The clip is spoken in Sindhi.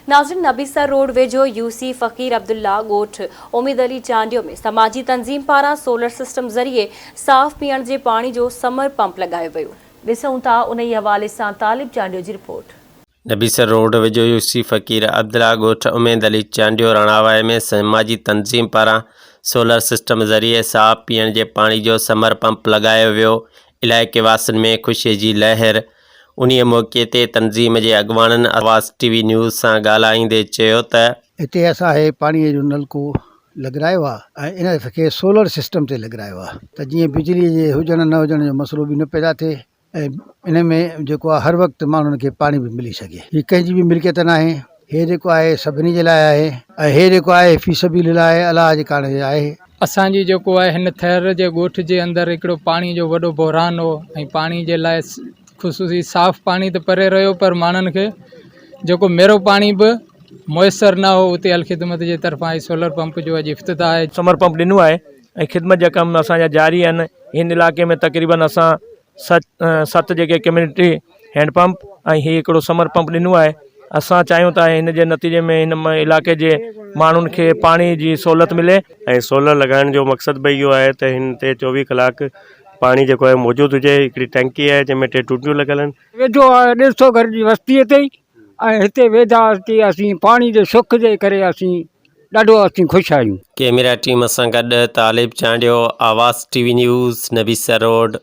ناظرين نبيسر روڊ ويجهو يو سي فقير عبدالله ڳوٺ اميد علي چانڊيو ۾ سماجي تنظيم پاران سولر سسٽم ذريعي صاف پيئڻ جي پاڻي جو سمر پمپ لڳايو ويو. ڏسون ٿا انهي حوالي سان طالب چانڊيو جي رپورٽ. نبيسر روڊ ويجهو يو سي فقير عبدالله ڳوٺ اميد علي چانڊيو راڻاوائي ۾ سماجي تنظيم پاران سولر سسٽم ذريعي صاف پيئڻ جي پاڻي جو سمر پمپ لڳايو ويو علائقي واسين ۾ خوشي جي لهر انهيء موقعي تي تنظيم جي اڳواڻن آواز ٽي وي نيوز سان ڳالهائيندي چيو ته. هتي اسان هي پاڻيء جو نلڪو لڳرايو آهي ۽ ان کي سولر سسٽم تي لڳرايو آهي ته جيئن بجليء جي هجڻ نه هجڻ جو مسئلو به نه پيدا ٿئي ۽ ان ۾ جيڪو آهي هر وقت ماڻهن کي پاڻي به ملي سگهي. هي ڪنهن جي به ملڪيت ناهي، هي جيڪو آهي سڀني جي لاء آهي ۽ هي جيڪو آهي في سبيل الله آهي، الله جي ڪارڻ آهي. اسان جي جيڪو آهي هن ٿر جي ڳوٺ جي اندر هڪڙو پاڻي جو وڏو بحران هو ۽ پاڻي جي لاء خصوصي صاف پاڻي ته پري رهيو پر ماڻهن کي جيڪو ميرو پاڻي به ميسر نه هو اتي الخدمت جي طرفان هي سولر پمپ جو اڄ افتتاح آهي. سمر پمپ ڏنو آهي ۽ خدمت جا ڪم اسان جا جاري آهن هن علائقي ۾ تقريبن اسان ست جيڪي ڪميونٽي هينڊ پمپ ۽ هي هڪڙو سمر پمپ ڏنو آهي اسان چاهيون ٿا هن جي نتيجي ۾ هن علائقي جي ماڻهن کي پاڻي جي سهولت ملي. ۽ سولر لڳائڻ جو مقصد به اهو آهي ته هن تي 24 ڪلاڪ پاڻي جيڪو آهي موجود هجي هڪڙي ٽينڪي آهي جنهن ۾ ٽي ٽوٽيون لڳل آهن. ويجهو آهي ڏيڍ سو گهر جي وستي تي ۽ هتي ويجها اچي اسين پاڻي جي سک جي ڪري اسين ڏاڍو اسين خوش آهيون. ڪيميرا ٽيم سان گڏ Talib Chandio, Awaz T V news, Nabisar road.